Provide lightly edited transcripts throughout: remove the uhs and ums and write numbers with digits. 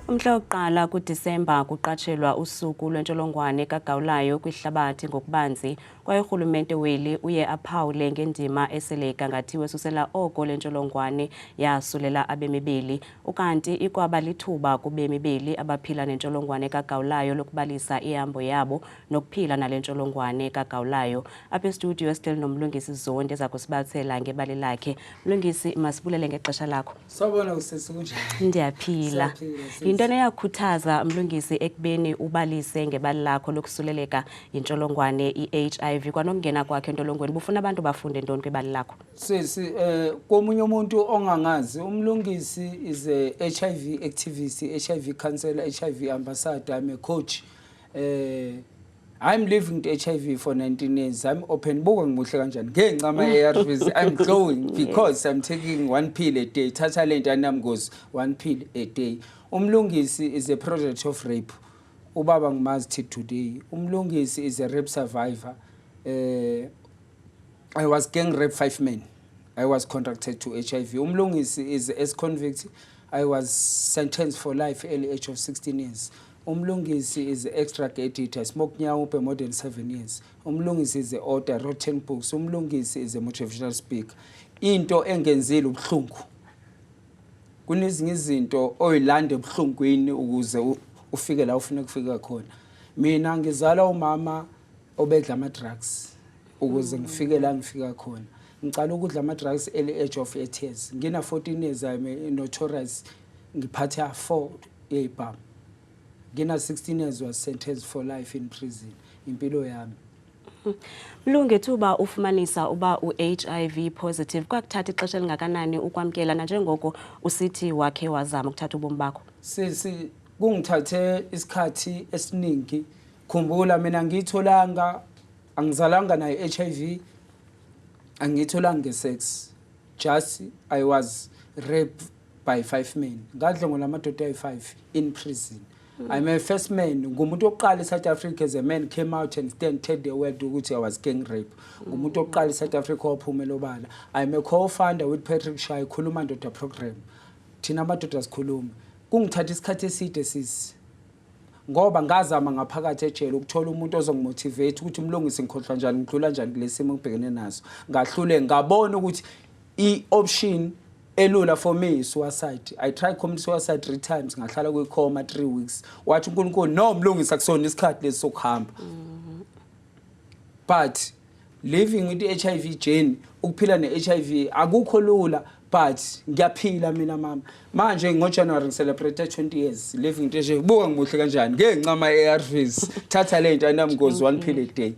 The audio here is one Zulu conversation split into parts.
Umhla wokuqala kuDisemba kuqatshelwa usuku lwentsholongwane kagawulayo kwihlabathi ngokubanzi, kwaye urhulumente weli uye aphawule ngendima esele igangathiwe susela oko le ntsholongwane yasulela abemi beli. Ukanti ikwaba lithuba kubemi beli abaphila nentsholongwane kagawulayo lokubalisa ihambo yabo nokuphila nale ntsholongwane kagawulayo. Apha estudiyo sihleli noMlungisi Zondi eza kusibalisela ngebali lakhe. Mlungisi, masibulele ngexesha lakho. Sawubona usisi, kunjani? Ndiyaphila. Siyaphila, sisi. Yintoni eyakhuthaza, Mlungisi, ekubeni ubalise ngebali lakho lokusuleleka yintsholongwane i-HIV kwanokungena kwakhe entolongweni? Bufuna abantu bafunde ntoni kwibali lakho? Sisi, komunye umuntu ongangazi, uMlungisi is a HIV activist, HIV counselor, HIV ambassador, I'm a coach. I'm living with HIV for 19 years. I'm open. Buka ngimuhle kanjani. Ngenxa ama ARVs, I'm glowing because I'm taking one pill a day. Thatha lento ayinamngozi, one pill a day. Umlungisi is a product of rape. Ubaba ngimazi till today. Umlungisi is a rape survivor. I was gang raped five men. I was contracted to HIV. Umlungisi is ex-convict. I was sentenced for life early age of 16 years. Umlungisi is ex-drug addict. I smoked nyaope more than 7 years. Umlungisi is a author, wrote 10 books. Umlungisi is a motivational speaker. Into engenzile ubuhlungu. Kunezinye izinto oyilanda ebuhlungwini ukuze ufike la ufuna ukufika khona. Mina ngizala umama obedla ama drugs ukuze ngifike la ngifika khona. Ngicala ukudla ama drugs early age of 8 years. Ngina 14 years, I'm a notorious, ngiphatha 4 yezibhamu. Ngina 16 years, was sentenced for life in prison. Impilo yami. Mlungu, thuba ufumanisa uba u-HIV positive, kwakuthatha ixesha elingakanani ukwamkela, nanjengoko usithi wakhe wazama ukuthatha ubomi bakho? Sisi, kungithathe isikhathi esiningi. Khumbula, mina ngiyitholanga, angizalanga nayo HIV, angiyitholanga nge-sex. Just I was raped by five men. Ngadlwengula amadoda ayi-five in prison. I'm a first man, ngumuntu wokuqala e-South Africa as a man came out and stand, tell the world ukuthi I was gang rape. Ngumuntu wokuqala e-South Africa waphumela obala. I'm a co-founder with Patrick Shai, Khuluma Ndoda program. Thina amadoda sikhuluma. Kungithatha isikhathi eside, sisi, ngoba ngazama ngaphakathi ejele ukuthola umuntu ozongimotivate ukuthi, "Mlungisi, ngikhohlwa njani, ngidlula njani kulesi simo ngibhekene naso?" Ngahlule, ngabona ukuthi i-option elula for me is suicide. I tried commit suicide three times. Ngahlala kwi-coma 3 weeks. Wathi uNkulunkulu, "No, Mlungisi, akusona isikhathi lesi sokuhamba." But living with i-HIV journey, ukuphila ne-HIV akukho lula, but ngiyaphila mina, mama. Manje ngoJanuary ngicelebrate 20 years living with HIV. Buka ngimuhle kanjani ngenxa ama-ARVs. Thatha le nto ayinamngozi, one pill a day.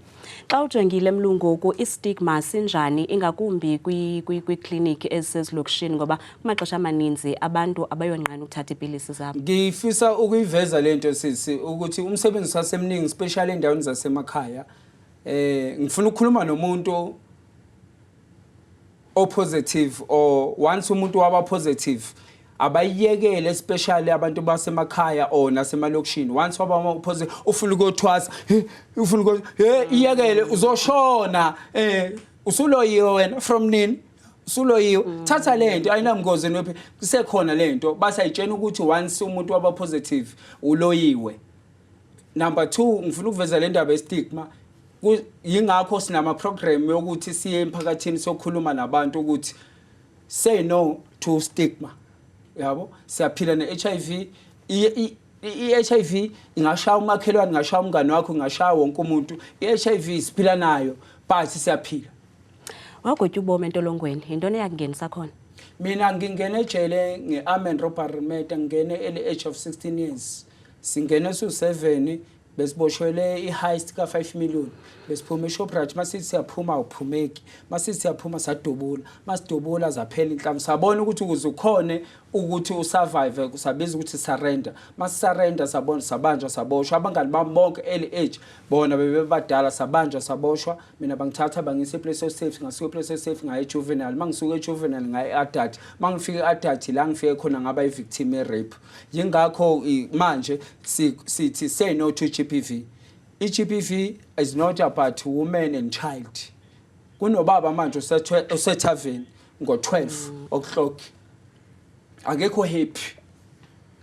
Xa ujongile, Mlungu, istigma sinjani, ingakumbi kwiikliniki ezisezilokishini, ngoba kumaxesha amaninzi abantu abayonqena ukuthatha iipilisi zabo? Ngifisa ukuyiveza lento, sisi, ukuthi umsebenzi wasemningi, especially endaweni zasemakhaya. Ngifuna ukukhuluma nomuntu opositive or once umuntu waba positive, abayiyekele, especially abantu basemakhaya or nasemalokishini. Once waba positive, ufuna ukuyothwasa, ufuna uku hey, iyekele, uzoshona. Usuloyiwe wena from nini? Usuloyiwe. Thatha lento ayinamngozi nophi. Kusekhona lento basayitshena ukuthi once umuntu waba positive, uloyiwe. Number 2, ngifuna ukuveza le ndaba yestigma. Yingakho sinama program yokuthi siye emphakathini sokhuluma nabantu ukuthi say no to stigma, yabo. Siyaphila ne-HIV. I-HIV ingashaya umakhelwane, ingashaya umngane wakho, ingashaya wonke umuntu. I-HIV siphila nayo, but siyaphila. Wagwetywa ubomi entolongweni. Yintoni eyakungenisa khona? Mina ngingene ejele nge-armed and robbery murder. Ngingene early age of 16 years. Singene su-7, besiboshwele i-heist ka-5 million. Besiphuma eShoprite, masithi siyaphuma, awuphumeki. Masithi siyaphuma, sadubula. Masidubula, zaphela inhlamvu. Sabona ukuthi ukuze ukhone ukuthi usurvive, kusabiza ukuthi surrender. Masisurrender, sabona sabanjwa, saboshwa. Abangani bami bonke early age bona bebebadala, sabanjwa, saboshwa. Mina bangithatha bangisa e-place of safety. Ngasuka e-place of safety, ngaya e-juvenile. Mangisuka e-juvenile, ngaya e-adult. Mangifika e-adult, la ngifike khona ngaba i-victim ye-rape. Yingakho manje sithi say no to GBV. I-GBV is not about women and child. Kunobaba manje usethaveni ngo-12 o'clock, akekho happy,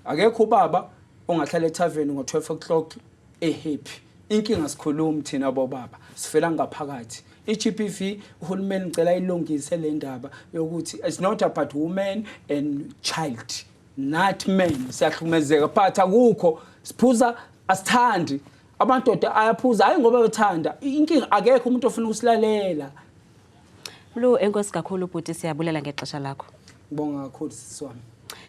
akekho ubaba. Ongahlala ethaveni ngo-12 o'clock ehappy. Inkinga sikhulumi thina bobaba, sifela ngaphakathi. I-GBV, uhulumeni ngicela ilungise le ndaba yokuthi it's not about women and child, not men. Siyahlukumezeka, but akukho siphuza, asithandi. Amadoda ayaphuza, hayi ngoba bethanda. Inkinga akekho umuntu ofuna ukusilalela. Mlu, enkosi kakhulu bhuti, siyabulela ngexesha lakho. Ngibonga kakhulu, sisi wami.